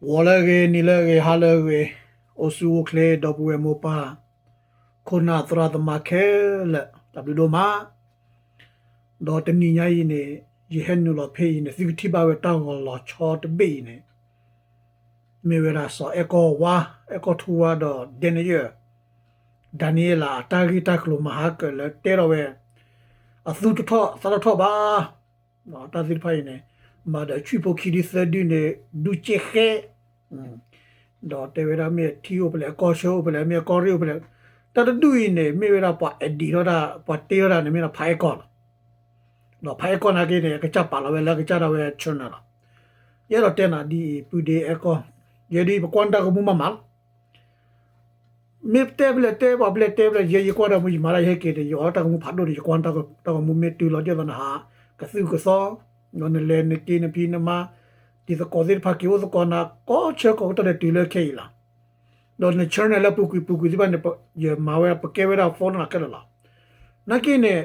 ဂီၤလၢအဂ့ၤ, နံၤလၢအဂ့ၤ, ဟါလၢအဂ့ၤ, အိၣ်ဆူၣ်အိၣ်ချ့ ဒီပုၢ်ဝဲၢ်မိၢ်ပၢ်, ခိၣ်နၢ်သရၣ်သမါခဲလၢာ် တၢ်ဘျုးဒိၣ်မး. ဒီးတနံၤညါအံၤန့ၣ် ယဟဲနုာ်လီၤဖဲအံၤန့ၣ် သုကထံၣ်ဘၣ်ဝဲတၢ်ဂီၤလီၤဆီတဘ့ၣ်အံၤန့ၣ် မ့ၢ်ဝဲဒၣ်စီၤအဲၣ်ကီၢ်ဝါ, အဲၣ်ကီၢ်ထူဝါဒီး Daniel, Daniel အတၢ်ဂ့ၢ်တၢ်ကျိၤမၤဟါကၢၤလၢတဲထီၣ်ဝဲ အသူတထီၣ်သးတထီၣ်ဘၣ် တၢ်သ့ၣ်တဖၣ်အံၤန့ၣ် မၤဒီးဆွံၣ်ဖိခံဒုသၢဒုန့ၣ် ဒူကၠ့ဃဲ, ဒီးတဲဝဲဒၣ်မ့ၢ်အထံအိၣ်ဖဲလဲၣ်, အကီၢ်ဆၢအိၣ်ဖဲလဲၣ်, မ့ၢ်အကီၢ်ရ့ၣ်အိၣ်ဖဲလဲၣ်. တၢ်တဒူၣ်အံၤန့ၣ် မ့ၢ်ဝဲဒၣ်ပှၤ edit ထီၣ်တၢ်, ပှၤတ့ထီၣ်တၢ်န့ၣ် မ့ၢ်ဒၣ်ဖးအဲၣ်ကီၢ်လီၤ. ဒီးဖးအဲၣ်ကီၢ်နာ်က့န့ၣ် အကစၢ်ပာ်လီၤဝဲလၢအကစၢ်ဒၣ်ဝဲ channel လီၤ. ယအဲၣ်ဒိးတဲနၤဒ်အံၤ ပုၢ်ဒ့အဲၣ်ကီၢ်, ယဲဒ်အံၤ ပကွၢ်နတၢ်ဂီၤမူမးမးလီၤ. မ့ၢ်တဲဖဲလဲၣ်တဲ, ပှၤဖဲလဲၣ်တဲဖဲလဲၣ်, ယဲယကွၢ်တၢ်မူ ယမၤတၢ်ယဟဲက့ၤန့ၣ် ယအီၣ်တၢ်ဂီၤမူဖးဒိၣ်န့ၣ် ယကွၢ်တၢ်ဂီၤမူမ့ၢ်တုၤလီၤဒ်သိးနဟးကသုၣ်ကသီ, ဒီးနလဲၤနက့ၤနဖံးနမါ, တံၤသကိးသ့ၣ်တဖၣ်က့ၤအိၣ်သကိးနၤ ကိးဆၢကိးကတီၢ်ဒီးတုၤလၢခဲအံၤလီၤ. ဒီးန channel လၢပူၤကွံာ်ပူၤကွံာ်သ့ၣ်တဖၣ်န့ၣ် ယမၤဝဲ ပကဲဝဲဒၣ် follow နၤခဲလၢာ်လီၤ. နာ်က့န့ၣ်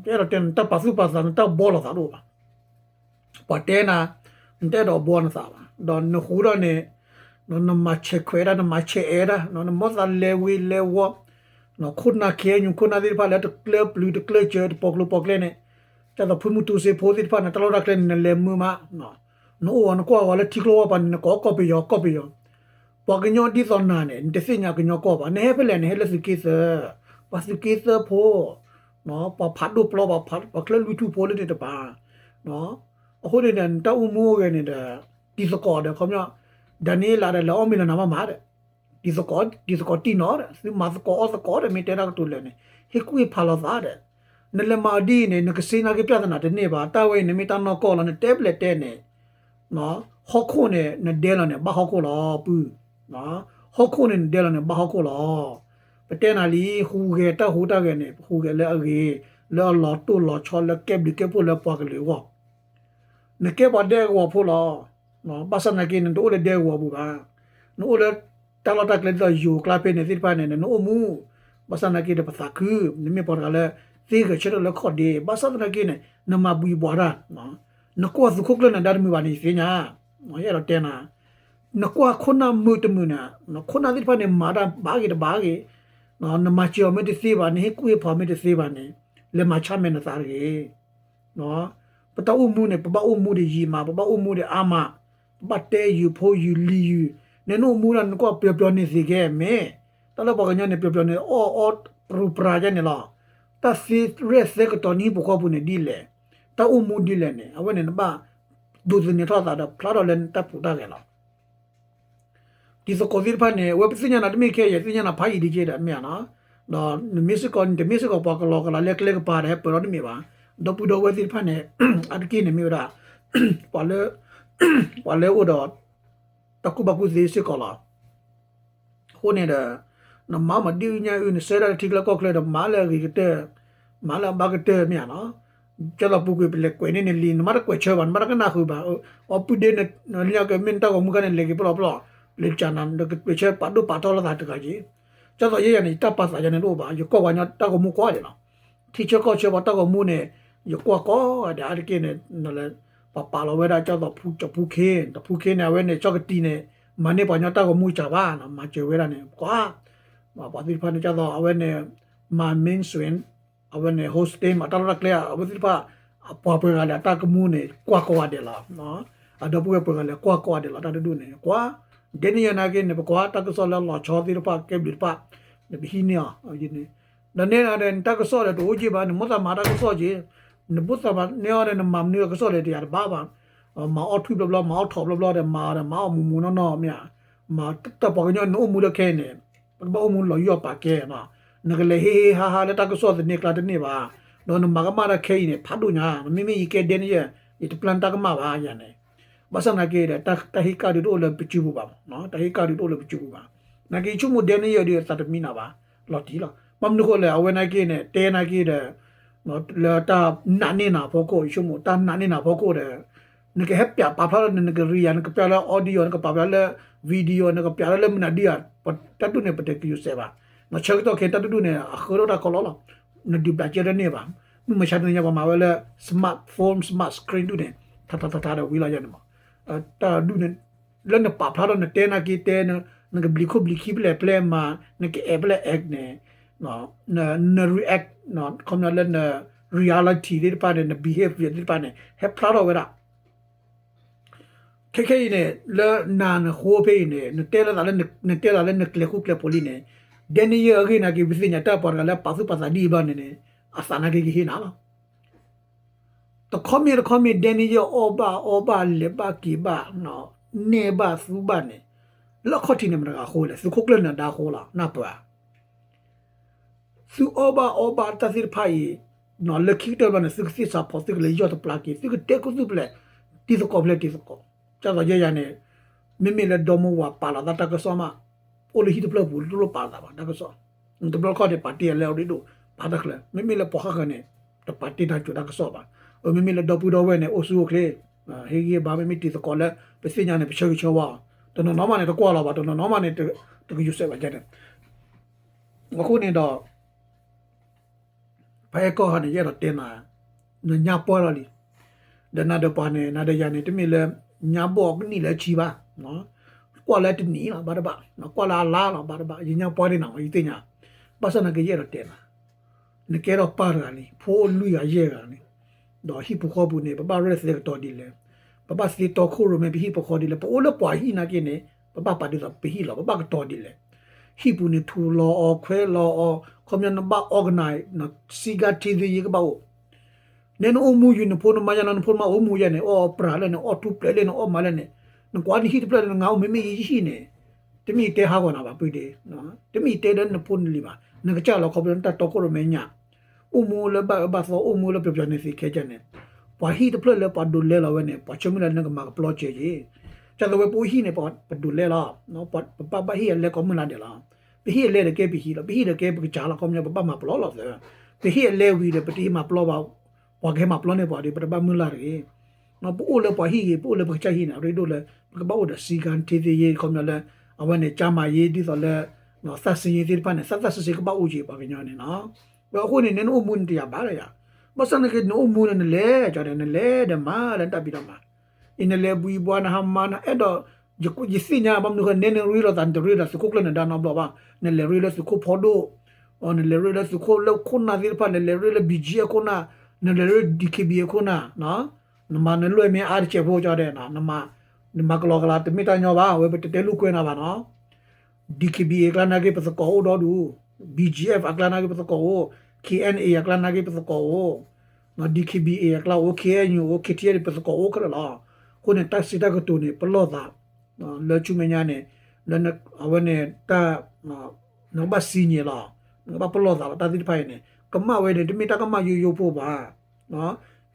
ယအဲၣ်ဒိးတဲနတၢ်ပာ်သူၣ်ပာ်သး နတၢ်ဘှီလိာ်သးတအိၣ်ဘၣ်. ပှၤတဲနၤ, နတအဲၣ်ဒိးဘှီနသးဘၣ်. ဒီးနဃုာ်ဒီးန့ၣ် နမၤဆဲးခွဲးတၢ်, နမၤဆဲးအဲးတၢ်, နမၤသးလဲၤဝ့ၤလဲၤဝီၤ, ခိၣ်နၢ် KNU ခိၣ်နၢ်သ့ၣ်တဖၣ်လၢတကျၢၤပျုၤတကျၢၤစၢၤ တပိာ်ကျိၤပိာ်ကျဲန့ၣ်, ဒ်သိးဖုမုၢ်တူစ့ဖိသ့ၣ်တဖၣ်န့ၣ် တၢ်လီၢ်တၢ်ကျဲန့ၣ် နလဲၤမုာ်မး, နအိၣ်အီၤ နကွၢ်အီၤလၢထံကျိဝီပၤန့ၣ် နကိးကီၢ်ပယီၤ ကီၢ်ပယီၤ ပှၤကညီဒ်သိးနၤန့ၣ် နတသ့ၣ်ညါကညီကီၢ်ဘၣ်. နဟဲဖဲလဲၣ် နဟဲလၢသုးက့သၢ, ပှၤသုးက့သၢဖိ, ပှၤဖးဒိၣ်ပျီ ပှၤချၢလွံၢ်ထူၣ်ဖိလၢန့ၣ်တပၤ. အဃိန့ၣ်ဒီး နတၢ်အိၣ်မူအိၣ်ဂဲၤန့ၣ်ဒီး တံၤသကိးဒီး ခီပညီ ဒၤနံးယ့လးဒီး လဲၤအီၣ်မ့ၤလီၤနၤမးမးဒီး တံၤသကိး တံၤသကိးတံၢ်နီၤဒီး သုမၤသကိးအီၣ်သကိးဒီး မ့ၢ်တဲတၢ်ကတိၤလဲၣ်န့ၣ် ဟ့ၣ်ကူၣ်ဟ့ၣ်ဖးလိာ်သးဒီး နလဲၤမၤအီၤဒ်အံၤန့ၣ် နကစ့နာ်က့ ပြဿနာ တန့ၢ်ဘၣ်. တၢ်ဝဲအံၤန့ၣ် မ့ၢ်တၢ်နီၢ်ကီၢ်လီၤ. နတဲဖဲလဲၣ်တဲန့ၣ် ဟီၣ်ခိၣ်န့ၣ် နဒဲလီၤန့ၣ် ဘၣ်ဟီၣ်ခိၣ်လီၤ ပုၢ်. ဟီၣ်ခိၣ်န့ၣ် နဒဲလီၤန့ၣ် ဘၣ်ဟီၣ်ခိၣ်လီၤ. ပတဲနၤလံ ဟူးဂဲၤတၢ်ဟူးတၢ်ဂဲၤန့ၣ် ဟူးဂဲၤလၢအဂ့ၤ လၢအလီၤတိၢ်လီၤဆီလၢကဲဘျုးကဲဖှိၣ်လၢပှၤကလုာ်အဂီၢ် နကဲပှၤဒဲကဝီၤဖိလီၤ. ဘၣ်ဆၣ်သနာ်က့ နတအိၣ်လၢဒဲကဝီၤပူၤဘၣ်. နအိၣ်လၢတၢ်လီၢ်တၢ်ကျဲဒ်သိးယိၤကျါဖဲန့ၣ်သ့ၣ်တဖၣ်န့ၣ် နအိၣ်မူ ဘၣ်ဆၣ်သနာ်က့ဒီး ပသးခု နမ့ၢ်ပှၤတဂၤလၢ သ့ဂဲၤဆၢထၢၣ်လၢခီၣ်ဒ့ ဘၣ်ဆၣ်သနာ်က့န့ၣ် နမၤဘှံးဘှီးတၢ် နကွၢ်သုးခိၣ်ကျၢၢ်နၤဒါတမုာ်ဘၣ်န့ၣ် ယသ့ၣ်ညါ, ယအဲၣ်ဒိးတဲနၤ, နကွၢ်ခိၣ်နၢ်မုာ်တမုာ်န့ၣ် ခိၣ်နၢ်သ့ၣ်တဖၣ်န့ၣ် မၤတၢ်ဘၣ်ဂ့ၤတဘၣ်ဂ့ၤ, နမၤစၢၤအီၤမ့ၢ်တသ့ဘၣ်, နဟ့ၣ်ကူၣ်ဟ့ၣ်ဖးမ့ၢ်တသ့ဘၣ်န့ၣ် လဲၤမၤဆါမဲာ်နသးတဂ့ၤ. ပတၢ်အိၣ်မူန့ၣ် ပဘၣ်အိၣ်မူဒီးယံာ်မး, ပဘၣ်အိၣ်မူဒီးအါမး, ပဘၣ်တဲယုာ်ဖိယုာ်လံၤယုာ်, နနအိၣ်မူဒၣ်နကွၢ်ပျီၤပျီၤန့ၣ်သ့ကဲ မ့ၢ် တၢ်လၢပှၤကညီန့ၣ် ပျီၤပျီၤန့ၣ် အီၣ်အီၣ်ပြူပြၤယဲန့ၣ်လီၤ. တၢ်သ့ရဲၣ်သဲကတီၤနဟံၣ်ဖိဃီပူၤန့ၣ်ဒ်လဲၣ်, တၢ်အိၣ်မူဒ်လဲၣ်န့ၣ် အဝဲန့ၣ်နဘၣ်ဒိးသန့ၤထီၣ်သးဒီးဖျါထီၣ်လၢနတၢ်ပူၤတၢ်ဂဲၤလီၤ. တံၤသကိးသ့ၣ်တဖၣ်န့ၣ် အဝဲပသ့ၣ်ညါနၤတမ့ၢ်ခဲအံၤ သ့ၣ်ညါနၤဖးယံာ်ဒံးက့ဒီး မ့ၢ်ဧါနီၤ, ဒီးနမ့ၢ်စ့ၢ်ကီး နတမ့ၢ်စ့ၢ်ကီးပှၤကလီကလီလၢကျဲကပၤဒီး ဟဲပၢၤထီၣ်တမ့ၢ်ဘၣ်. ဒီပုၢ်ဒီဝဲၢ်သ့ၣ်တဖၣ်န့ၣ် အါတက့ၢ်န့ၣ်မ့ၢ်ဝဲဒၣ် ပှၤလၢ ပှၤလၢအိၣ်ဒီး တၢ်ကူၣ်ဘၣ်ကူၣ်သ့စ့ၢ်ကီးလီၤ. အဃိန့ၣ်ဒီး နမၤမၤဒ်အုၣ်ညါအုၣ် နဆၢဒၣ်လၢထံချၢကီၢ်ချၢဒီး မၤလၢအဂ့ၤကတၢၢ်, မၤလၢအဘၣ်ကတၢၢ် မ့ၢ်ဧါနီၤ. ကၠီလီၤပူၤကွံာ် ပလဲၤကွဲးန့ၢ်နလံာ် နမ့ၢ်တကွဲးဆၢဘၣ် နမ့ၢ်တကနၣ်ဃုာ်ဘၣ်, အီပုၢ်ဒ့ နလၢညါကမ့ၢ်နတၢ်ဂီၤမူခါန့ၣ် လဲၤက့ၤပလီၢ်ပလီၢ်, လဲၤကနၤ နကကွဲးဆၢပာ်ဒိၣ်ပာ်ထီၣ်လိာ်သးတဂၤက့ၤ. ကၠီသိးယဲယၤန့ၣ် ယတၢ်ပာ်သးယၤန့ၣ်တအိၣ်ဘၣ်, ယကွၢ်ပှၤကညီတၢ်ဂီၤမူကွၢ်ဒဲးလီၤ. ထံဆၢကီၢ်ဆၢပှၤတၢ်ဂီၤမူန့ၣ် ယကွၢ်ကိးဂၤဒဲး အါတက့ၢ်န့ၣ် ပှၤပာ်လီၤဝဲဒၣ်ကၠီသိးဖူကၠီဖူခ့, တဖူခ့န့ၣ် အဝဲန့ၣ် ကၠီကတံၤန့ၣ် မၤန့ၢ်ပှၤကညီတၢ်ဂီၤမူစှၤဘၣ်, မၤစၢၤဝဲဒၣ်န့ၣ် ကွၢ် ပှၤသ့ၣ်တဖၣ်န့ၣ် ကၠီသိးအဝဲန့ၣ် မၤ mainstream အဝဲန့ၣ် hosting မၤတၢ်လီၢ်တၢ်ကျဲ အဝဲသ့ၣ်တဖၣ် ပှၤပှဲၤဂၤလဲၣ် အတၢ်ကမူန့ၣ် ကွၢ်ကိးဂၤဒဲးလီၤ. အဒီပုၢ်ဝဲၢ်ပှဲၤဂၤလဲၣ် ကွၢ်ကိးဂၤဒဲးလီၤ တၢ်တဒူၣ်န့ၣ် ကွၢ် ဒ်န့ၣ်ယဲနာ်က့န့ၣ် ပကွၢ်တၢ်ကစီၣ်လၢလီၤဆီသ့ၣ်တဖၣ် ကဲဘျုးတဖၣ် နပဟံးန့ၢ်အီၤ ဒီးနဲဒၣ်ဒီး နတၢ်ကစီၣ်ဒီးတအိၣ်က့ဘၣ် နမိၣ်သးမၤတၢ်ကစီၣ်က့ၤ, နမိၣ်သးမၤန့ၢ်အီၤဒီး နမၤမနုၤအကစီၣ်ဒီး တယာ်တဘၣ်ဘၣ်, မၤအီၣ်ထွံၣ်ဘျီဘျီ မၤအီၣ်ထိးဘျီဘျီဒီး မၤဒီးမၤအီၣ်မူးမူးနီၢ်နီၢ်မ့ၢ်ဧါ, မၤတၢ်ပှၤကညီနအိၣ်မူလၢခဲအံၤန့ၣ် ပကဘၣ်အိၣ်မူလီၤယိာ်ပာ်ကဲ, နကလဲၤဟ့ၣ်ဟ့ၣ်ဟါဟါလၢတၢ်ကစီၣ်သန့ကျါတန့ၢ်ဘၣ်, ဒီးနမၤကမၣ်တၢ်ခဲအံၤန့ၣ် ဖးဒိၣ်ညါ, မ့မ့ၢ်ယကဲဒဲန့ၣ်ယဲ ယတပျၢ်နတၢ်ကမၣ်ဘၣ်ယၤန့ၣ်, ဘၣ်ဆၣ်သနာ်က့ဒီး တၢ်ဟ့ၣ်ကၣ်ဒုးတအိၣ်လၢပစုပူၤဘၣ်, တၢ်ဟ့ၣ်ကၣ်ဒုးတအိၣ်လၢပစုပူၤဘၣ်, နာ်က့ဆိကမိၣ်ဒဲန့ၣ်ယဲဒီးသးတမံနၤဘၣ်, လီၤတံၢ်လီၤ, ဘၣ်မနုၤဃိလဲၣ် အဝဲနာ်က့န့ၣ် တဲနာ်က့ဒီး လၢတၢ်နာ်န့ၢ်နၤအဖီခိၣ် ဆိကမိၣ်တၢ်နာ်န့ၢ်နၤအဖီခိၣ်ဒီး နကဟဲပျးပာ်ဖျါလၢနကရံယၤ နကပျးလၢ audio နကပာ်ဖျါလၢ video နကပျးလၢမနုၤဒုဧါ, တၢ်ဒ်န့ၣ် ပတကယူၤစဲးဘၣ်, ဆၢကတီၢ်ခဲတၢ်ဒ်န့ၣ် အဃၢထီၣ်တၢ်ကီလီၤလီၤ, နဒုးပျးကဲတန့ၢ်ဘၣ်, မုၢ်မဆါတနံၤညါပှၤမၤဝဲလၢ smart phone smart screen ဒ်န့ၣ် ထးထးထးထးဒီးဝံၤလီၤယဲန့ၣ်မး, တၢ်ဒ်န့ၣ် လၢနပာ်ဖျါထီၣ်နတဲနာ်က့တဲ, နကဘျံးခိၣ်ဘျံးခံဖဲလဲၣ်ဖဲလဲၣ်မး, နကအဲၣ်ဖဲလဲၣ်အဲၣ်န့ၣ်, န react ခီပညီလၢန reality သ့ၣ်တဖၣ်န့ၣ် န behavior သ့ၣ်တဖၣ်န့ၣ် ဟဲဖျါထီၣ်ဝဲဒၣ် ခဲခဲအံၤန့ၣ် လၢနၤနဃိဖဲအံၤန့ၣ် နတဲလၢသးလၢ နတဲသးလၢနကျဲၤဃူကျဲၤဖိးလံန့ၣ်, Daniel အဂ့ၢ်နာ်က့ ပသ့ၣ်ညါတၢ်ပှၤတဂၤလၢပာ်သူၣ်ပာ်သးဒ်အံၤဘျီန့ၣ်န့ၣ် အသးနာ်က့ကဟ့ၣ်နၤလီၤ. တခီမ့ၢ်တခီမ့ၢ် Daniel အီၣ်ဘၣ်အီဘၣ်လဲၤဘၣ်က့ၤဘၣ်, နဲၣ်ဘၣ်သူဘၣ်န့ၣ်, လၢအခီၣ်ထံးန့ၣ်မတၤတဂၤအဃိလဲၣ်, သုးခိၣ်ကျၢၢ်နၢၤဒါအဃိလီၤ, နၢ်ပၢၢ်ဧါ. သုအီၣ်ဘၣ်အီဘၣ်တၢ်သ့ၣ်တဖၣ်အံၤ, လၢခံကတၢၢ်ဘျီန့ၣ် သုကသ့ၣ်စးဖီသုကလဲၤယီၢ်တပျၢ်က့ၤ, သုကတဲခိၣ်သူၣ်ဖဲလဲၣ်, တံၤသကိးဖဲလဲၣ်တံၤသကိး, ကၢ်သိးယဲယၤန့ၣ်, မ့မ့ၢ်လၢဒီမါဝၤပာ်လီၤသးတၢ်ကစီၣ်မး, အိၣ်လၢဟံၣ်တဖျၢၣ်ပူၤ တလိၣ်ပာ်လီၤသးဘၣ်တၢ်ကစီၣ်, တဘျီခီၣ်န့ၣ် ပာ်တ့ၢ်အလဲအရ့ဒိၣ်, ပာ်တၢ်ချၢ, မ့မ့ၢ်လၢပိာ်ဃၣ်ဃၢၤန့ၣ်, တပာ်တ့ၢ်တၢ်ကၠိၤတၢ်ကစီၣ်ဘၣ်, အမ့မ့ၢ်လၢဒီပုၢ်ဒီဝဲၢ်န့ၣ် အိၣ်ဆူၣ်အိၣ်ချ့, ဟ့ၣ်ဂံၢ်ဘါ မ့မ့ၢ်တံၤသကိးလၢ ပသ့ၣ်ညါန့ၣ် ပဆၢဂ့ၤဆၢဝါအီၤ, တနီၤနီၤမးန့ၣ် တကွၢ်လီၤဘၣ်, တနီၤနီၤမးန့ၣ် တကယူၤစဲးဘၣ်ကဲန့ၣ်, အဃိန့ၣ်ဒီး ဖဲအဲကီၢ်ဟီန့ၣ် ယအဲၣ်ဒိးတဲနၤ, နညါပှၢ်လီၤလံ, ဒီးနၤဒီးပှၤန့ၣ် နၤဒီးယၤန့ၣ် တမ့ၢ်လၢ ညါဘီၣ်အကနံၣ်လၢဆံဘၣ်, ကွၢ်လၢတနံၣ်လီၤ ဘၣ်တဘၣ်, ကွၢ်လၢအလါလီၤ ဘၣ်တဘၣ်, ယညါပှၢ်န့ၣ်နၤ ယသ့ၣ်ညါ, ဘၣ်ဆၣ်နာ်က့ယအဲၣ်ဒိးတဲနၤ, နကဲထီၣ်ပၢ်တဂၤန့ၣ် ဖိလွံၢ်ဂၤယဲၢ်ဂၤန့ၣ်, ဒီးဟံၣ်ပူၤဃီပူၤန့ၣ် ပဘၣ်ရဲၣ်သဲကတီၤဒ်လဲၣ်, ပဘၣ်သ့တီခိၣ်ရိၣ်မဲပဟံၣ်ပူၤဃီဒ်လဲၣ်, ပအိၣ်လၢပှၤဟံၣ်နာ်က့န့ၣ် ပဘၣ်ပာ်ဒ်သိးပဟံၣ်လီၤ, ပဘၣ်ကတီၤဒ်လဲၣ်, ဟံၣ်ပူၤန့ၣ်ထူလီၤအီၤခွဲးလီၤအီၤ, ခီပညီနဘၣ် organize စည်းကမ်းထိန်းသိမ်းရေး ကဘၣ်အိၣ်, နဲနအိၣ်မူယံၤ နဖိနမါယါနီၤ နဖိနမါအိၣ်မူယဲန့ၣ် အီၣ်ပြးလဲၣ်န့ၣ် အီၣ်ထူပျဲးလဲၣ်န့ၣ် အီၣ်မၤလဲၣ်န့ၣ်, နကွၢ်နဟံၣ်တဖျၢၣ်န့ၣ် နငါအိၣ်မ့မ့ၢ်ယဟံၣ်န့ၣ်, တမ့ၢ်တဲဟးဂီၤနၤဘၣ်ပုၢ်ဒ့, တမ့ၢ်တဲဒီးနဖိနလံၤဘၣ်, နကစၢ်လီၤခီဖျိနတၢ်တီခိၣ်ရိၣ်မဲညါ, အိၣ်မူလၢဘၣ်အၢဘၣ်သီ အိၣ်မူလၢပျီပျီန့ၣ်သ့ခဲကဲန့ၣ်, ပှၤဟံၣ်တဖျၢၣ်လၢပှၤဒိးလဲလီၤဝဲန့ၣ် ပှၤဆၢမုၢ်လၢ်လၢနကမၤကပျီကဲက့ၤ, ကၢ်သိးဝဲပအိၣ်ဟံၣ်န့ၣ် ပဒိးလဲလီၤ, ပဘၣ်ဘၣ်ဟ့ၣ်အလဲကိးမုၢ်လၢ်ဒဲးလီၤ, ပဟ့ၣ်အလဲဒီးကဲပဟံၣ်လီၤ, ပဟံၣ်ဒီးကဲပကစၢ်လီၤ, ခီပညီပဘၣ်မၤပျီလီၤသၢ, ပဟ့ၣ်အလဲဝံၤဒီး ပတဟ့ၣ်မၤပျီဘၣ်, ပှၤကဟဲမၤပျီန့ၢ်ပှၤဒီး ပတဘၣ်မုၢ်လၢ်တဂ့ၤ, ပအိၣ်လၢပှၤဟံၣ်ဂ့ၤ ပအိၣ်လၢပကစၢ်ဟံၣ်န့ၣ် အရ့ဒိၣ်လၢ ပကဘၣ်အိၣ်ဒီး စည်းကမ်းထိန်းသိမ်းရေး ခီပညီလၢ အဝဲန့ၣ် ကျန်းမာရေး ဒ်သိးလၢ သန့်စင်ရေး သ့ၣ်တဖၣ်န့ၣ် သန့်သန့်စင်စင် ကဘၣ်အိၣ်က့ၤပှၤကညီန့ၣ်နီၤ, အဃိန့ၣ် နဲနအိၣ်မူန့ၣ်တယာ်ဘၣ်လၢယၤ, ဘၣ်ဆၣ်နာ်က့ နအိၣ်မူန့ၣ် နလဲၤကီးဒီး နလဲၤဒီးမၤလၢနတၢ်ဖံးတၢ်မၤ, အံၤနလဲၤဘှံးဘှါ နဟးမၤနအဲၣ်ဒိး, ယသ့ၣ်ညါဘၣ်မနုၤဃိ နဲနရ့လိာ်သး နတရ့ဒီးသုးခိၣ်ကျၢၢ်နၢၤဒါနီတဘျီဘၣ်, နလဲၤရ့လၢသုးခိၣ်ဖိဒိၣ်, နလဲၤရ့လၢသုးခိၣ်လၢခိၣ်နၢ်သ့ၣ်တဖၣ်, နလဲၤရ့လၢ ဘီၣ်ကၠံၣ်အခိၣ်နၢ်, နလဲၤရ့ DKBA အခိၣ်နၢ်, နမၤနလွဲၢ်မ့ၢ်အါတစဲးဖိကီးဒီး နမၤကလီကလီ တမ့ၢ်တၢ်ညီဘၣ်, အဝဲပတတဲလိာ်ကွဲနၤဘၣ်နီၤ, DKBA အကျါနာ်က့ ပသကိးအိၣ်ဒီဒူၣ်, BGF အကျါနာ်က့ ပသကိးအိၣ်, KNA အကျါနာ်က့ ပသကိးအိၣ်, DKBA အကျါအိၣ်, KNU အိၣ်, KTLA ပသကိးအိၣ်ခဲလၢာ်လီၤ. အဃိန့ၣ် တၢ်စံးတၢ်ကတိၤန့ၣ် ပလီၢ်သး လၢဆူမဲာ်ညါန့ၣ် လၢအဝဲန့ၣ် တၢ် နကဘၣ်စံၣ်ညီၣ်လီၤ, နကဘၣ်ပလီၢ်သးလီၤ. တၢ်သ့ၣ်တဖၣ်အံၤန့ၣ် ကမၣ်ဝဲန့ၣ် တမ့ၢ်တၢ်ကမၣ်ယိယိဖိဘၣ်.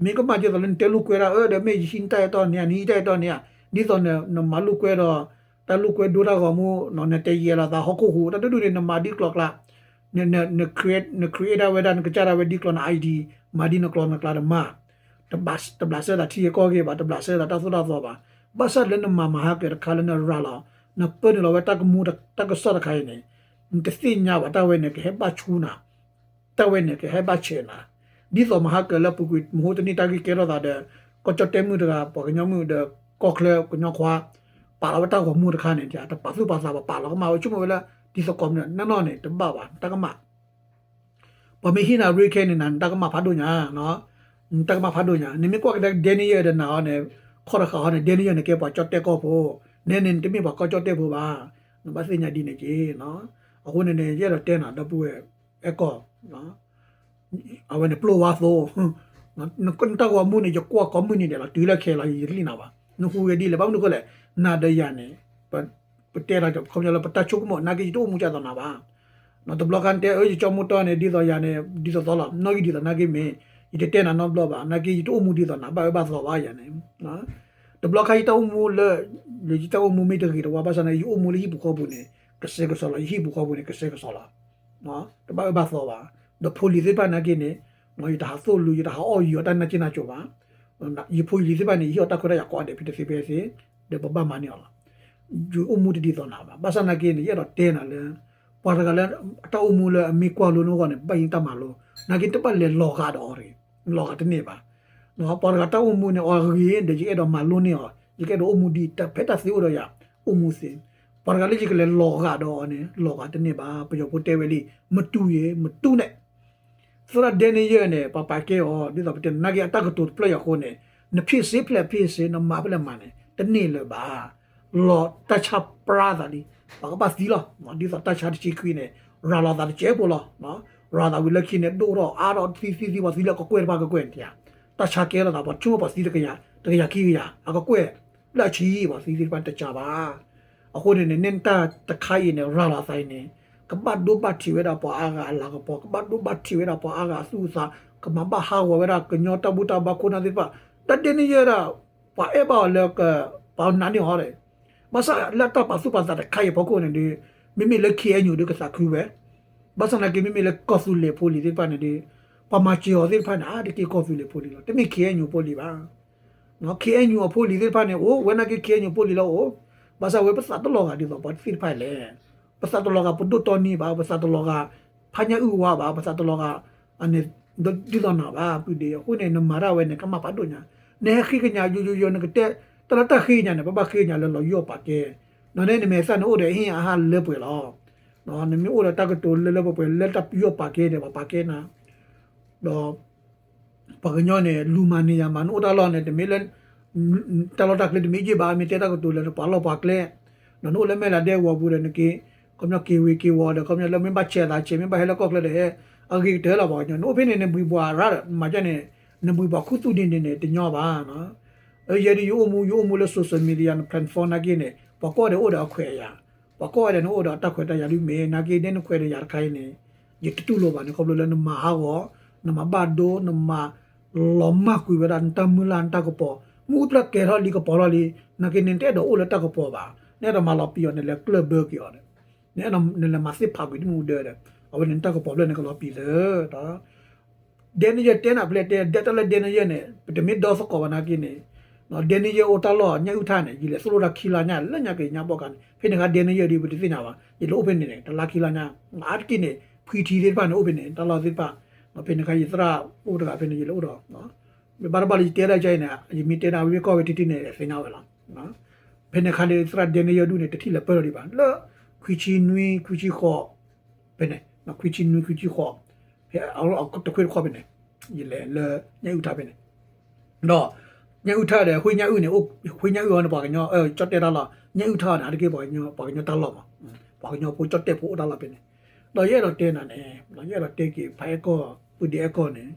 မ့ၢ်ကမၣ်ဒ်သိးလၢနတဲလိာ်ကွဲဒၣ် အၢ ဒီးမ့ၢ်ယဟံးတၢ်အဲၣ်တီန့ၣ်ဧါ, နဟံးတၢ်အဲၣ်တီန့ၣ်ဧါ, ဒ်သိးနမၤလိာ်ကွဲဒီး တၢ်လိာ်ကွဲဒိတၢ်ဂီၤမူ, နတယဲၢ်လီၤသးဟီၣ်ခိၣ်ဟူး တၢ်တဒူၣ်န့ၣ် နမၤဒ်ကျိၤကျါ, န create ဒၣ်ဝဲဒၣ် နကစၢ်ဒၣ်ဝဲဒ်ကျိၤန ID, မၤဒ်နကျိၤနကျါတမၤ တဘျးစဲသးထံဂ့ၤကီၢ်ဂ့ၤဘၣ်, တဘျးစဲသးတၢ်သိၣ်တၢ်သီဘၣ်. ဘၣ်ဆၣ်လၢနမၤမၤဟါကၢၤတခါလၢနရၤလီၤ, နပၢနုာ်လီၤဝဲတၢ်ကမူတၢ်ကစီၣ်တခါအံၤန့ၣ်, နတသ့ၣ်ညါဘၣ်တၢ်ဝဲန့ၣ် ကဟဲဘၣ်ဆူနၤ, တၢ်ဝဲန့ၣ် ကဟဲဘၣ်ဆဲးနၤ. ဒ်သိးမဟါကၢၤလၢပူၤကွံာ်မဟိတနံၣ်တၢ်ဂ့ၢ်ကဲထီၣ်သးဒီး ကီၢ်ကၠီၣ်တဲၣ်မုၣ်တဂၤ ပှၤကညီမုၣ်ဒီး ကီၢ်ချၢကညီခွါ ပာ်လီၤဝဲတၢ်ဂီၤမူတခါန့ၣ် တပာ်သူၣ်ပာ်သးဘၣ် ပာ်လီၤကမၣ်ဝဲ ဆိကမိၣ်ဝဲလၢ ဒ်သိးကိးမုၢ်နၤနီၢ်န့ၣ် တဘၣ်ဘၣ် တၢ်ကမၣ် ပှၤမ့ၢ်ဟ့ၣ်နၤရ့ခဲန့ၣ် နတၢ်ကမၣ်ဖးဒိၣ်ညါ, နတၢ်ကမၣ်ဖးဒိၣ်ညါ. နမ့ၢ်ကွၢ်ကဒါ Daniel ဒီးနၤအီၤန့ၣ် ခီၣ်တဃာ်အီၤန့ၣ် Daniel န့ၣ်ကဲပှၤကၠီၣ်တဲၣ်ကီၢ်ဖိ, နဲန့ၣ် နတမ့ၢ်ပှၤကီၢ်ကၠီၣ်တဲၣ်ဖိဘၣ်. နဘၣ်သ့ၣ်ညါဒ်န့ၣ်က့ၤ. အဃိန့ၣ်န့ၣ် ယအဲၣ်ဒိးတဲနၤ ဒီပုၢ်ဝဲၢ်အဲၣ်ကီၢ် အဝဲန့ၣ်ပျိၢ်ဝါသိ, နတၢ်ဂီၤမူန့ၣ် ယကွၢ်ကိးမုၢ်နံၤဒဲးလီၤ, တုၤလၢခဲလီၤ ယတလံၣ်နၤဘၣ်. နဟူးဂဲၤဒ်လဲၣ်, ဘၣ်မနုၤဃိလဲၣ်, နၤဒီးယၤန့ၣ် ပတဲလီၤ ခီပညီလၢပတၢ်ဆိကမိၣ် နာ်က့ ယတအိၣ်မူဒ်သိးနၤဘၣ်. တဘျီခါနတဲ အၢ ယကၠီမူတီန့ၣ် ဒ်သိးယၤန့ၣ် ဒ်သိးသိးလီၤ, နီၣ်ဂံၢ်ဒ်သိးနာ်က့မ့ၢ် ယတတဲနၤနီတဘျီဘၣ်. နာ်က့ ယတအိၣ်မူဒ်သိးနၤ ဘၣ်အၢဘၣ်သီဘၣ်ယၤန့ၣ်. တဘျီခါယတၢ်အိၣ်မူလၢ ယတၢ်အိၣ်မူမ့ၢ်တဂ့ၤတဝါ ဘၣ်ဆၣ်န့ၣ် ယအိၣ်မူလၢဟံၣ်ပူၤဃီပူၤန့ၣ် ကစဲးကစီးလီၤ, ယဟံၣ်ပူၤဃီပူၤန့ၣ် ကစဲးကစီးလီၤ. တဘၣ်အၢဘၣ်သီဘၣ်. ဒီးဖိလံၤသ့ၣ်တဖၣ်နာ်က့န့ၣ် ယတဟးသိၣ်လိ ယတဟးအီၣ်ယံၤအီၣ်တၢ်နၢ်က့နၢ်ကၠိဘၣ်. ယဖိယလံၤသ့ၣ်တဖၣ်န့ၣ် ယဟ့ၣ်အီၤတၢ်ခွဲးတၢ်ယာ်ကိးဂၤဒဲး ဖဲတသ့ဖဲသ့, ဒီးပဘၣ်မၤန့ၢ်အီၤလီၤ. ယအိၣ်မူတဒ်သိးနၤဘၣ်. ဘၣ်ဆၣ်နာ်က့န့ၣ် ယအဲၣ်ဒိးတဲနၤလၢ ပှၤတဂၤလၢ အတၢ်အိၣ်မူလၢအမ့ၢ်ကွၢ်လိနဂီၢ်န့ၣ် ဘၣ်ဟံးတၢ်မၤလိ, နာ်က့တဘၣ်လဲၤလီၤဂာ်ဒီးအီၤတဂ့ၤ, လီၤဂာ်တန့ၢ်ဘၣ်. ပှၤတဂၤတၢ်အိၣ်မူန့ၣ် အီၤဂ့ၤဒီး ယအဲၣ်ဒိးမၤလိန့ၢ်အီၤ, ယကအဲၣ်ဒိးအိၣ်မူဒ်အံၤ ဖဲတၢ်သ့အိၣ်ဒီးယၤ အိၣ်မူသ့, ပှၤတဂၤလၢယကလဲၤလီၤဂာ်ဒီးအီၤန့ၣ် လီၤဂာ်တန့ၢ်ဘၣ်. ပယီၤဖိတဲဝဲလံ, မတူၢ်ယဲ, မတူၢ်န့ၣ် သရၣ်ဒဲနယဲၢ်န့ၣ် ပှၤပာ်ကဲအီၤ ဒ်သိးပတဲနာ်က့အတၢ်ကတိၤတဖျၢၣ်အံၤအဃိန့ၣ် နဖ့ၣ်စ့ဖျဲးဖ့ၣ်စ့ နမၤဖဲလဲၣ်မၤန့ၣ် တန့ၢ်လၢၤဘၣ်. လီၤတၢ်ဆါပြၢသးလံ, ပှၤကဘၣ်သံလီၤ. ဒ်သိးတၢ်ဆါတဆံခွံန့ၣ် ရၤလီၤသးတစဲးဖိလီၤ. ရၤသးဝံၤလၢခံန့ၣ် ဒိၣ်ထီၣ်အါထီၣ်သံသံသံ ပှၤသံလၢကကွဲၢ်တဖၣ်ကကွဲၢ်န့ၣ် တၢ်ဆါကဲလိာ်သး ပှၤဆိကမိၣ်ပှၤသံတကယၤ တကယၤခံကယၤ အကကွဲၢ် လၢအဆံ ပှၤသံသ့ၣ်တဖၣ်တကးဘၣ်. အဃိန့ၣ်န့ၣ် န့ၢ်တၢ်တခါအံၤန့ၣ် ရၤလီၤသးအံၤန့ၣ် ကဘၣ်ဒိဘၣ်ထံးဝဲဒၣ်ပှၤအါဂၤအလၤကပီၤ, ကဘၣ်ဒိဘၣ်ထံးဝဲဒၣ်ပှၤအါဂၤအသူၣ်အသး, ကမၤဘၣ်ဟးဂီၤဝဲဒၣ်ကညီတၢ်ဘူၣ်တၢ်ဘါခိၣ်နၢ်သ့ၣ်တဖၣ်, တၢ်ဒဲနယဲၢ်ဒၣ် ပှၤအဲၣ်ဘၣ်အီၤလၢ ပှၤနာ်န့ၢ်အီၤဒီး ဘၣ်ဆၣ်လၢတၢ်ပာ်သူၣ်ပာ်သးတခါအံၤအဖီခိၣ်န့ၣ်ဒီး မ့မ့ၢ်လၢ ခ့ၣ်အဲၣ်ယူၣ် ဒီးကသးခုဝဲ, ဘၣ်ဆၣ်သနာ်က့ မ့မ့ၢ်လၢကီၢ်သူလ့ၤဖိလံၤသ့ၣ်တဖၣ်န့ၣ်ဒီး ပှၤမၤစၢၤအီၤသ့ၣ်တဖၣ်န့ၣ် အါတက့ၢ်ကီၢ်သူလ့ၤဖိလံၤလီၤ. တမ့ၢ် ခ့ၣ်အဲၣ်ယူၣ် အဖိလံၤဘၣ်. ခ့ၣ်အဲၣ်ယူၣ် အဖိလံၤသ့ၣ်တဖၣ်န့ၣ် အိၣ်ဝဲနာ်က့ ခ့ၣ်အဲၣ်ယူၣ် အဖိလံၤလၢအိၣ်, ဘၣ်ဆၣ်ဝဲပသးတလီၤဂာ်ဒ်သိးပှၤသ့ၣ်တဖၣ်လဲၣ်. ပသးတလီၤဂာ်ပဒိၣ်တီနံဘၣ်, ပသးတလီၤဂာ် ဖါညၣ်အုၣ်ဝါဘၣ်, ပသးတလီၤဂာ် အန့ၣ် ဒ်သိးနၤဘၣ် ပုၢ်ဒ့. အဃိန့ၣ် နမၤတၢ်ဝဲန့ၣ် ကမၣ်ဖးဒိၣ်ညါ, နဟဲဃ့ကညးယိယိယိ နကတဲ တၢ်လၢတၢ်ဃ့ကညးန့ၣ် ပဘၣ်ဃ့ကညးလၢလီၤယိာ်ပာ်ကဲ, ဒီးန့ၣ်နမဲာ်သၣ်န့ၣ်အိၣ်ဒီးဟ့ၣ်အဟးလၢပှဲၤလီၤ. နမ့ၢ်အိၣ်ဒီးတၢ်ကတိၤလၢလၢပှဲၤပှဲၤလၢတၢ်ယိာ်ပာ်ကဲန့ၣ် ပှၤပာ်ကဲနၤ ဒီး ပှၤကညီန့ၣ် လူၤမၤန့ၢ်ယၤမၤ နအိၣ်တၢ်လီၢ်န့ၣ် တမ့ၢ်လၢ တၢ်လီၢ်တၢ်ကျဲတမ့ၢ်ယ့ၢ်ဘၣ် မ့ၢ်တဲတၢ်ကတိၤလၢပှၤလီၢ်ပှၤကျဲ, ဒီးနအိၣ်လၢမဲၢ်လးဒဲကဝီၤပူၤဒီးနက့ၤ ခီပညီက့ၤဝ့ၤက့ၤဝီၤဒီး ခီပညီလၢမ့ၢ်ဘၣ်ဆဲးသးဆဲး မ့ၢ်ဘၣ်ဟဲလၢကီၢ်ချၢဒီးဟဲ အဂ့ၤကတၢၢ်လီၤ ပှၤကညီ နအိၣ်ဖဲန့ၣ် နဘှံးဘှီးရၣ် မၤဒ်န့ၣ် နဘှံးဘှီးခူသူၣ်ဒ်န့ၣ်န့ၣ် တညီဘၣ်. ယဲဒၣ်ယအိၣ်မူ ယအိၣ်မူလၢ social media န platform နာ်က့န့ၣ် ပှၤကိးဂၤဒဲးအိၣ်ဒီးအခွဲးအယာ်, ပှၤကိးဂၤဒဲးန့ၣ်အိၣ်ဒီးတၢ်ခွဲးတၢ်ယာ်ဒ်မ့ၢ်နာ်က့ ဒ်နခွဲးတယာ်တခါအံၤန့ၣ် ယတတူၢ်လိာ်ဘၣ်န့ၣ် ခီဖျိလၢနမၤဟးဂီၤ, နမၤဘၣ်ဒိ, နမၤလီၤမၢ်ကွံာ်ဝဲဒၣ် နတၢ်မုၢ်လၢ်နတၢ်ကပီၤ, မ့ၣ်အူဖျၢၣ်ကဲထီၣ်လံကပီၤထီၣ်လံ, နာ်က့န့ၣ် နတအဲၣ်ဒိးအိၣ်လၢတၢ်ကပီၤဘၣ်, နအဲၣ်ဒိးမၤလီၤပံာ်အီၤ နလဲၤကျၢၢ်ဘၢက့ၤအီၤဒီး နအဲၣ်ဒိးနလဲၤမၤသ့ၣ်ဖးကွံာ်တမူဒၢဒီး အဝဲန့ၣ်နတၢ်ကပီၤဖျၢၣ်န့ၣ်ကလီၤပံာ်သၢ ဒဲနယဲၢ်တဲနၤဖဲလဲၣ်တဲ ဒဲတၢ်လၢဒဲနယဲၢ်န့ၣ် ပတမ့ၢ်ဒီသကိးဘၣ်နာ်က့န့ၣ်, ဒဲနယဲၢ်အိၣ်တၢ်လီၢ်ညၣ်အုၣ်ထၣ်န့ၣ် ယလဲၤသိၣ်လိတၢ်ခံလါညါ လၢညါက့ၤညါဘီကါန့ၣ် ဖဲန့ၣ်ခါဒဲနယဲၢ်ဒီးပတသ့ၣ်ညါဘၣ် ယလဲၤအိၣ်ဖဲန့ၣ်န့ၣ် တလါခံလါညါ အါတက့ၢ်န့ၣ် ဖှံထံသ့ၣ်တဖၣ်န့ၣ် အိၣ်ဖဲန့ၣ် တၢ်လီၢ်သ့ၣ်တဖၣ် ဖဲန့ၣ်ခါယသရၣ်အိၣ်တဂၤဖဲန့ၣ် ယလဲၤအိၣ်ဒီး ဘၣ်တဘၣ်လၢယတဲဒၣ်ကါအံၤန့ၣ် ယမ့ၢ်တဲဒၣ်ဝဲမ့ၢ်ကီၢ်ဝဲထံထံန့ၣ် သ့ၣ်ညါဝဲလီၤ. ဖဲန့ၣ်ခါဒီးသရၣ်ဒဲနယဲၢ်ဒူၣ်န့ၣ် တထံၣ်လၢပၢၢ်လီၤဒံးဘၣ် လၢ ခွံဆံနွံ ခွံဆံဃိး ဖဲန့ၣ် ခွံဆံနွံ ခွံဆံဃိး ဖဲအတခွ့တခီဖဲန့ၣ် ယလဲၤလၢညၣ်အုၣ်ထၣ်ဖဲန့ၣ် ဒီး ညၣ်အုၣ်ထၣ်ဒီး ဃ့ညၣ်အုၣ်န့ၣ် ဃ့ညၣ်အုၣ်အီၤန့ၣ် ပှၤကညီ ကၠီၣ်တဲၣ်တၢ်လီၢ် ညၣ်အုၣ်ထၣ်အီၤန့ၣ် အါတက့ၢ် ပှၤကညီတၢ်လီၢ်မး ပှၤကညီဖိကၠီၣ်တဲၣ်ဖိအိၣ်တၢ်လီၢ်ဖဲန့ၣ် ဒီးယအဲၣ်ဒိးတဲနၤန့ၣ် ယအဲၣ်ဒိးတဲက့ၤ ဖးအဲၣ်ကီၢ် ပုၢ်ဒ့အဲၣ်ကီၢ်န့ၣ်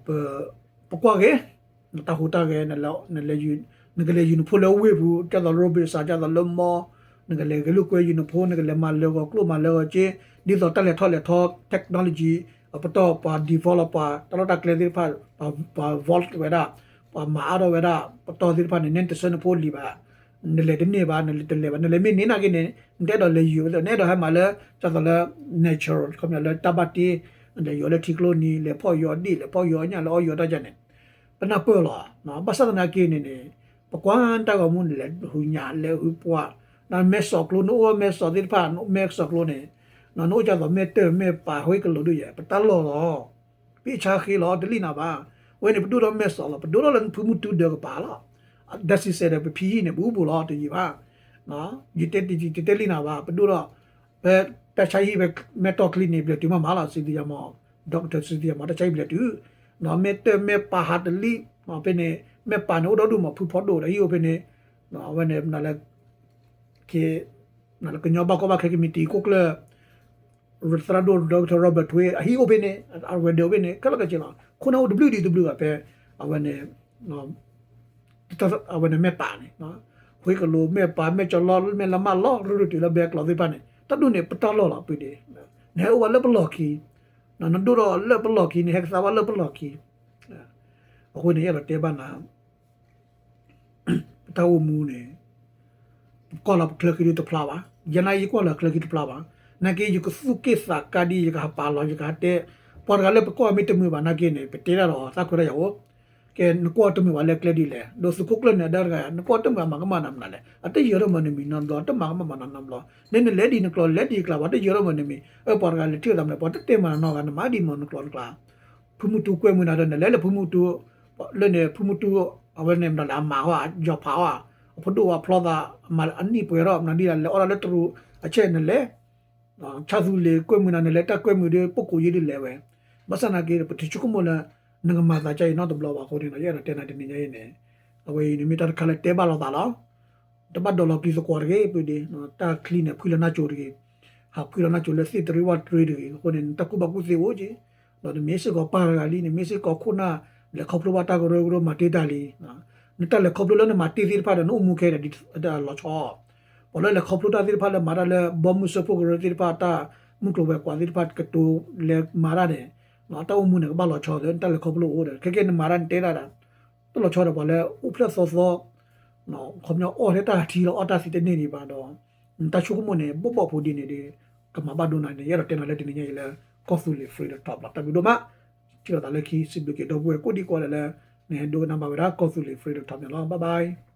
ပ ပကွၢ်က့ၤ နတၢ်ဟူးတၢ်ဂဲၤ နကလဲၤယူၤနဖိလၢဝ့ၢ်ပူၤ ဒ်သိး robot စး ဒ်သိးလၢမီ နကလဲၤဂဲၤလိာ်ကွဲယူၤနဖိ နကလဲၤမၤလၢဂီၤကျိၣ်မၤလၢဂီၤစ့ ဒ်သိးတၢ်လဲၤထီၣ်လဲၤထီ technology အပတီၢ်ပှၤ develop ပှၤတၢ်လီၢ်တၢ်ကျဲသ့ၣ်တဖၣ် ပှၤ vault ဝဲဒၣ် ပှၤမၤအါထီၣ်ဝဲဒၣ် ပတီၢ်သ့ၣ်တဖၣ်န့ၣ် နတဆှၢနဖိလံၤဘၣ် နလဲၤတန့ၢ်ဘၣ် နလဲၤတလဲၤဘၣ် နလဲၤမ့ၢ်န့ၢ်နာ်က့န့ၣ် နတအဲၣ်ဒိးလဲၤယူၤ နအဲၣ်ဒိးဟဲမၤလၢ ဒ်သိးလၢ natural ခီပညီလၢတၢ်ဘၣ်တ့ လဲၤယူၤလၢထံကျိနံၤ လဲၤဖီၣ်ယူၤအီၣ်ဒံၣ် လဲၤဖီၣ်ယူၤအီၣ်ညၣ် လဲၤအီၣ်ယူၤအီၣ်တၢ်ကန့ၣ် ပနၢ်ပၢၢ်လီၤ. ဘၣ်ဆၣ်သနာ်က့န့ၣ်န့ၣ် ပကွၢ်တၢ်ဂီၤမူန့ၣ် လဲၤဟုညၣ် လဲၤဟုပှၢ် မဲာ်စီၣ်ကျိ နအိၣ်မဲာ်စီၣ်သ့ၣ်တဖၣ် မဲာ်စီၣ်ကျိန့ၣ် နအိၣ်ဒ်သိးမဲာ်တၢၢ်မဲာ်ပၢ် ဟူးကလိာ်ဒ်ယဲ ပတၢ်လီၢ်လီၤ. ပအ့ၣ်ဆါဃ့လီၤ တလံၣ်နၤဘၣ်. ဝဲန့ၣ် ပဒိၣ်ထီၣ်မဲာ်စီၣ်လီၤ ပဒိၣ်ထီၣ်လၢဖုမုၢ်တူဒၢကပၤလီၤ. ဒ်စံးစဲးဒီး ပဖံဟံၣ်န့ၣ် ပအူပူၤလီၤ တယံာ်ဘၣ်. ယတဲ ယတဲလံနၤဘၣ် ပဒိၣ်ထီၣ် ဖဲတၢ်ဆါဟံၣ်ဖဲမဲာ်တီၢ်ချံန့ၣ် ဘျဲၣ်တုၤမးမးလီၤ စံးသယၤမး doctor စံးသယၤမး တၢ်ဆါဟံၣ်ဘျဲၣ်တုၤ မဲာ်တၢၢ်မဲာ်ပၢ်ဟးတလံၣ် ဖဲန့ၣ် မဲာ်ပၢ်န့ၣ် အိၣ်ဒီဒူၣ်မး ဖုဖီဒိၣ်ဒီးဟံၣ်အိၣ်ဖဲန့ၣ် အဝဲန့ၣ် နလၢ ကညီဘၣ်ကီဘၣ်ခဲ committee ခိၣ်ကျၢၢ် သရၣ်ဒိၣ် doctor Robert Thuế အဟံၣ်အိၣ်ဖဲန့ၣ် အဝဲဒၢးအိၣ်ဖဲန့ၣ် ခဲလၢာ်ခဲဆ့လီၤ. ခိၣ်နၢ်အိၣ်တဘျုးဒံးတဘျုးဘၣ်ဖဲ အဝဲန့ၣ် အဝဲန့ၣ်မဲာ်ပၢ်န့ၣ် ဟူးကလိာ်မဲာ်ပၢ် မဲာ်ကၠီလီ မဲာ်လမၢ်လီ ရူၢ်ရူၢ်တုၤလၢဘဲကျီသ့ၣ်တဖၣ်န့ၣ် တၢ်ဒိၣ်န့ၣ် ပတၢ်လီၢ်လီၤ ပုၢ်ဒ့ နဟဲအိၣ်ဘၣ်လၢပလီၢ်ခံ နဒိၣ်ထီၣ်လၢပလီၢ်ခံ နဟဲကသါဘၣ်လၢပလီၢ်ခံ အဃိန့ၣ် ယအဲၣ်ဒိးတဲဘၣ်နၤ ပတၢ်အိၣ်မူန့ၣ် ပကွၢ်လီၤပချၢဃံဒုတဖျါဘၣ်. ယနာ်ယကွၢ်လီၤချၢဃံတဖျါဘၣ်. နာ်က့ ယကသူၣ်က့ၣ်သးကါဒ် ယကဟးပာ်လီၤ ယကဟးတဲ ပှၤတဂၤလၢပကွၢ်မ့ၢ်တမုာ်ဘၣ်နာ်က့န့ၣ် ပတဲတၢ်ဒီးသးခွဲးတၢ်ယာ်အိၣ် ကဲ နကွၢ်တမုာ်ဘၣ်လၢကျဲဒ်လဲၣ် ဒီးသုးခိၣ်ကျၢၢ်န့ၣ် အဒၢတဂၤ နကွၢ်တမုာ်ဘၣ်မၤကမၣ်နၤမနုၤလဲၣ် အတယၢၤထီၣ်မၤနမံၤနီတဘျီ တမၤကမၣ်မၤနၤနီတဘျီ နန့ၣ်လဲၤဒ်နကျိၤ လဲၤဒ်ကျါ ပှၤတယၢၤထီၣ်မၤနမံၤ အၢ ပှၤတဂၤလဲၤထံၣ်သးမနုၤ ပှၤတတဲမၤနၤနီတဂၤ နမၤဒ်မၤနကျိၤနကျါ ဖုမုၢ်တူကွဲမုာ်နၤဒီး နလဲၤလၢဖုမုၢ်တူ လၢန့ၣ် ဖုမုၢ်တူ အဝဲန့ၣ်မတၤလဲၣ် အမၤဟီၣ် ယီၤဖးဟီၣ် အဖိဒိၣ်အဖျီသး အမၤအနံၣ်ပှဲၤထီၣ် မနုၤဒ်လဲၣ် လဲၤအီၣ်ဒၣ်လၢတရူးအဆဲးနလဲၤ ဆၣ်သူလ့ၤကွဲမုာ်နၤနလဲၤ တၢ်ကွဲမုာ်ဒီး ပိကိးယ့ဒ်လဲၣ်ဝဲ ဘၣ်ဆၣ်သနာ်က့ ပတဆိကမိၣ်လၢ နကမၤသးကါအံၤနီတဘျီဘၣ်အဃိန့ၣ် ယအဲၣ်ဒိးတဲနၤတနံၤညါအံၤန့ၣ် အဝဲအံၤန့ၣ်မ့ၢ်တၢ်တခါလၢတဲဘၣ်လိာ်သးလီၤ. တဘၣ်ဒိးလီၤပျံၤသကွီၤတဂ့ၤ ပုၢ်ဒ့ တၢ်ချံန့ၣ် ဖှံလီၤနၢ်ကၠိတဂ့ၤ ဟးဖှံလီၤနၢ်ကၠိလၢသ့ၣ်တရံးဝၣ်တရံးတဂ့ၤ အဃိန့ၣ် နတၢ်ကူၣ်ဘၣ်ကူၣ်သ့အိၣ်က့ၤ ဒီးနမ့ၢ်စ့ၢ်ကီးပၢ်တဂၤလံ နမ့ၢ်စ့ၢ်ကီးခိၣ်နၢ် လဲၤခီဖျိဘၣ်တၢ်ကရၢကရိမၤတ့ၢ်တၢ်လံ နတၢ်လဲၤခီဖျိလၢနမၤတ့ၢ်သ့ၣ်တဖၣ်ဒီး နအိၣ်မူခဲဒီး လီၤဆီ ပှၤလၢလဲၤခီဖျိတၢ်သ့ၣ်တဖၣ်လၢမၤတၢ်လၢ ဘီမုၢ်စၢဖှိၣ်ကရၢသ့ၣ်တဖၣ် တၢ်မုၢ်ကျိၤဝဲၤကွာ်သ့ၣ်တဖၣ် ကတိၤလဲၤမၤတၢ်န့ၣ် တၢ်အိၣ်မူန့ၣ် ကဘၣ်လီၤဆီဒီး နတၢ်လဲၤခီဖျိအိၣ်ဒီး ခဲကဲနမၤတၢ်နတဲတၢ်ဒီး တလီၤဆီဒီးပှၤလၢအိၣ်ဖျဲၣ်သီသီ ခီပညီအီၣ်ထဲတၢ်ထံလီၤ အီၣ်တၢ်သံတန့ၢ်ဒံးဘၣ်ဒီး နတၢ်ဆိကမိၣ်န့ၣ် ဘီၣ်ဘီၣ်ဖိဒ်န့ၣ်ဒီး ကမၤဘၣ်ဒိနၤန့ၣ် ယအဲၣ်ဒိးတဲနၤလၢတနံၤညါအံၤလၢ ကီၢ်သူလ့ၤ Freedom Talk လီၤ. တၢ်ဘျုးဒိၣ်မး ထံၣ်လိာ်သးလၢခံ စံးဘျုးက့ၤဒီပုၢ်ဝဲၢ်ကိးဒံကိးဂၤဒဲးလၢ နဟဲဒိကနၣ်ဘၣ်ဝဲဒၣ်ကီၢ်သူလ့ၤ Freedom Talk န့ၣ်လီၤ. Bye bye.